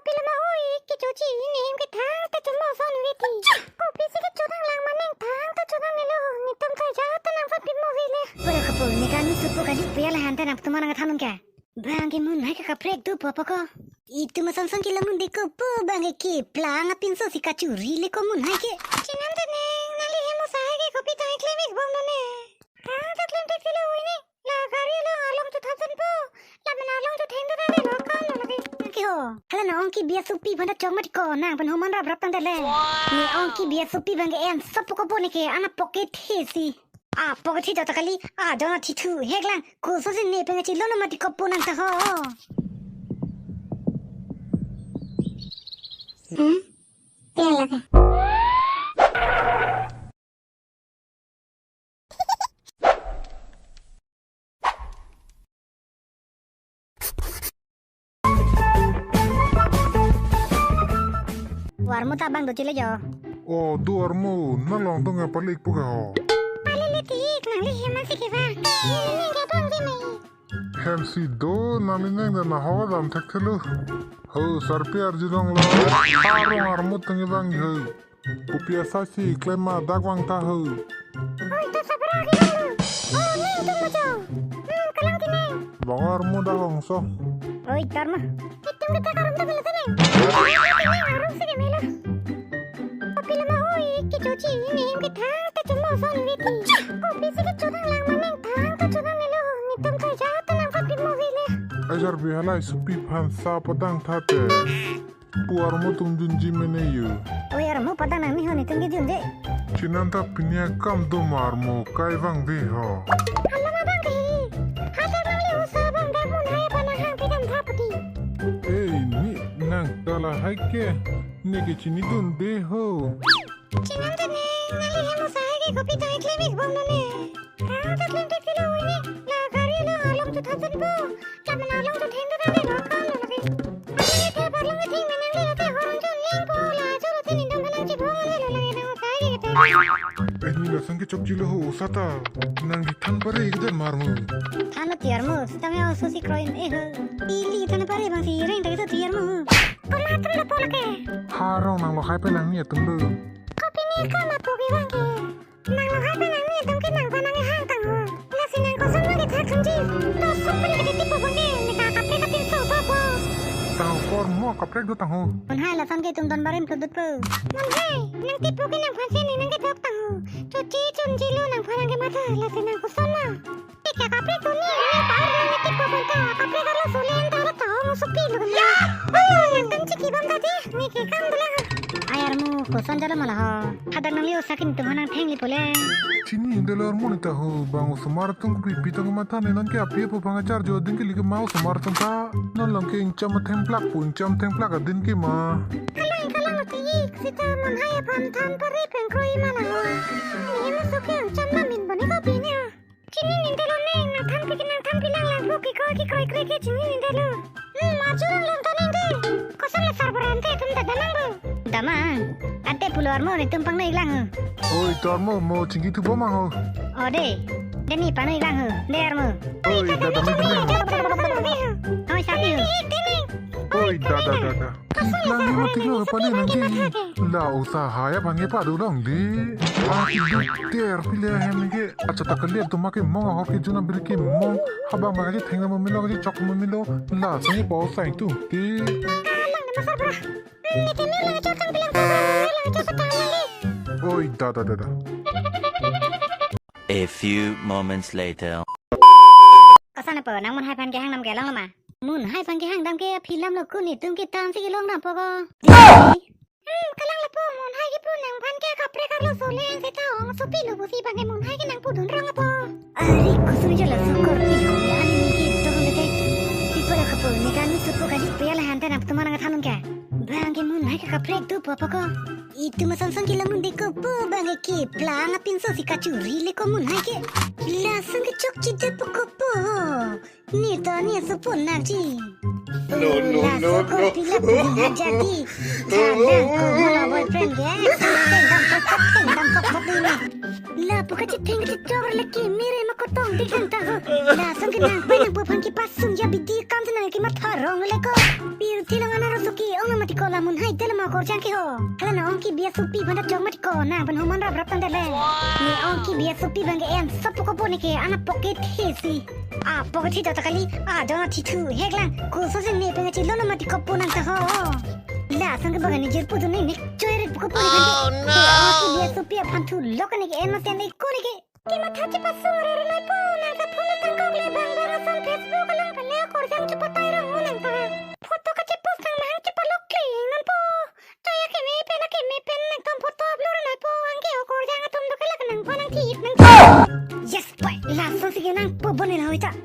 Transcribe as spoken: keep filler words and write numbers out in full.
Pilo ma oi, kechochi, ne hem ke thangta chomo son veti. Kopisi kechodang lang ma neng thangta chodang nelo, netum ta jata nangphan pimo vele. Pura kapo, ne kami supo kali pia la hanta nangtum aphan nangthan un ke. Bang ke Munhai ke kaprek do po po ko. Itum asonson ke lamun de ko po bang ke keplang apinso si kachuri le ko Munhai ke. Chinam ta neng, nangli hem osa hai ke kopi tang klem ik bom lo ne. Thangta klem thek si lo oi ne. La gari along arlong chothan son po. La mena arlong chotheng do ta ne lo kan lo lagi. Ke ho. Hala na ong ke biya supi phanda chok mati ko nangphan homan rap rap tangdet le. Ne ong ke biya supi bang ke en sop ko po ne ke ana pocket he si. A pocket he jota kali. A jona thithu hek lang. Koso si ne penga chilo na mati ko po nang ta ho. Hmm? Pia la ke. Warmo ta bang do chile jo. O, do armo, nalong tong palik pu ke ho. Palik le tik, nangli hem si ke bang. Neli ke bang di mai. Hem si do, nangli neng dan na ho dam thek thelo. Ho, sarpi arjulong lo. Arong armo tong bang ho. Kopi asai si klem ma dak vang ta ho. Oi, to sabra ke ho. Oh, neng tum mo cho. Hmm, kalang ti neng. Bang armo dak hongso. Oi, tar ma. Itum kita karam ta melo ta neng. Neng arum si ke melo. Kopilo ma oi, kechochi, ne hem ke thangta chomo son veti. Kopisi kechodang lang ma neng thangta chodang nelo, netum ta jata nangphan pimo vele. Ai sarpi halai supi phan sa padang thate. Pu armo tum junji mene yo. Oi armo padang nang ni ho netum ke junje. Chinam ta pini akam do ma armo kai vang ve ho. Hala ma bang ke hi. Hala nangli osa bang dak Munhai aphan nang hang pidam tha pati. Ei, ne nang ta lahai ke, ne ke chinidunde ho. Chinam ta neng, nangli hem osa hai ke kopi tang klem ik bom lo ne. Thangta klem thek si lo oi ne. La gari along arlong chothan son po. La mena arlong chotheng do ta ne lo kan lo lagi. Ate ne thap arlong theng me nangli lo te horon chon neng po la cholo te nindam kanang chibong le lo lagi nang osa hai ke te. Eh, ne lason ke chokchelo ho osa ta. Nangli than pare ik det ma armo. Than lo ti armo, sitame oso si kroin eh ho. Ili than pare bang si reng ta ke to ti armo. Komat tum lo po la ke. Harong nang lo hai pe nang ni atum lo. Kopi ne kama po ke bang ke. Nang lo hai pe nang ni atum ke nangphan nang hang tang ho. Lasi nang koson ma ke thak thunji. To sop pen ke titi po bang ke. Ne ka kaprek apinso po po. Tang kor mo kaprek do tang ho. Munhai lason ke itum don barim pudut po. Munhai, nang tipo ke nangphan si ne nang ke thok tang ho. Chochi chunji lo nangphan nang ke matha lasi nang koson ma. Ika kaprek tuni, nang paur nang neti po bonta, kaprek arlo sule anta arlo ta hong supi lo kena. Oi, nang tang chiki bom tadi, ne ke kam dula. Ai armo, koson jalo ma la ho. Hadak nangli osa ke netum aphan nang thengli po le. Chinidunde lo armo ne ta ho, bang osomar atum kopi pi tong matha ne nang ke api apo bang achar jo din ke like ma osomar atum ta. Non long ke ingcham thengplak po, ingcham thengplak adin ke ma. Hala ingkalang ati ik, sita Munhai aphan than pare pen kroi ma la ho. Ne hem oso ke ingcham ma min boni kopi ne. Chinidunde lo neng, nang than pi ke nang than pi lang lang po ke ko ke kroi kroi ke chinidunde lo. Hmm, maju lang long ta neng de. Koson le sar boran te tum ta damang bo. Damang. Ante pulo armo netum pangno ik lang ho. Oi, to armo mo chingki thu bom ang ho. O de. De ne pangno ik lang ho. De armo. Oi, da da da da. Oi, sapi ho. Oi, da da da da. Iklang ni mati lo pali nang ke. La osa hai aphan ke padu long di. Aki ter pile hem ke. Acha ta kaliat tu make mong ahor ke juna bir ke mong. Habang ma ke thengna mo milo ke chok mo milo. Lason ke po sai tu. Ti. Oi, da da da da. A few moments later. Koson po, nang Munhai aphan kehang dam ke lang lo ma? Munhai aphan kehang dam ke film lo kun itum ke tang si kelong dam po ko. Hmm, kalang lapu Munhai kipu nangphan ke kaprek arlo sule seta hong supi lo pusi aphan ke Munhai ke nangpudun rong apo. Ari kusung jala sukor pi ko ani ni ke dong de te. Pipo la kapo ne kami supo kali pe la hanta nangtum aphan nangthan un ke. Bang ke Munhai ke kaprek do po po ko. Itum asonson ke lamun de ko po bang ke keplang apinso si kachuri le ko Munhai ke. Lason ke chokche det po ko po. Ne ta ne supo nangji. No, no, no, no. Laso ko pila puli hajati. Thandang ko mula boyfriend ke. Thandang ko, thandang ko, thandang ko. Lapu kachitheng kachithok lake mere ma kotong di kanta ho. Lason ke nangpai nangpo aphan kepasung ya bidi kam se nang kematha rong le ko. Pirthi long ana rosuki. Ong mati ko, la mun hai tele ma korjang ke ho. Hala nang ong kebi asopi aphan ta chok mati ko, nang pen homan rap rap tangdet le. Ne ong kebi asopi abang ke en sop ko po ne ke, ana pocket he si. A pocket he ta kali, a dona thithu hek lang. Ko so se ne pen chilo lo mati ko po nang ta ho. Lason ke bagan ne jir pu tu ne ne choy ret ko po ne kan. Oh, no. He ong kebi asopi aphan thu lok ne ke en ma ten le ko ne ke. Kematha chepasung rere nai po, nang ta phone tangkok le bang bang ason Facebook along pale korjang chepatai rong nang ta. Photo kachepost tang nang chepalok kling nang po. Chaya keme pen akeme pen nangtum photo upload nai po, angke o korjang atum do kelak nang po nang thip nang. Yes, boy, lason si ke nang po bon ne la hoi ta.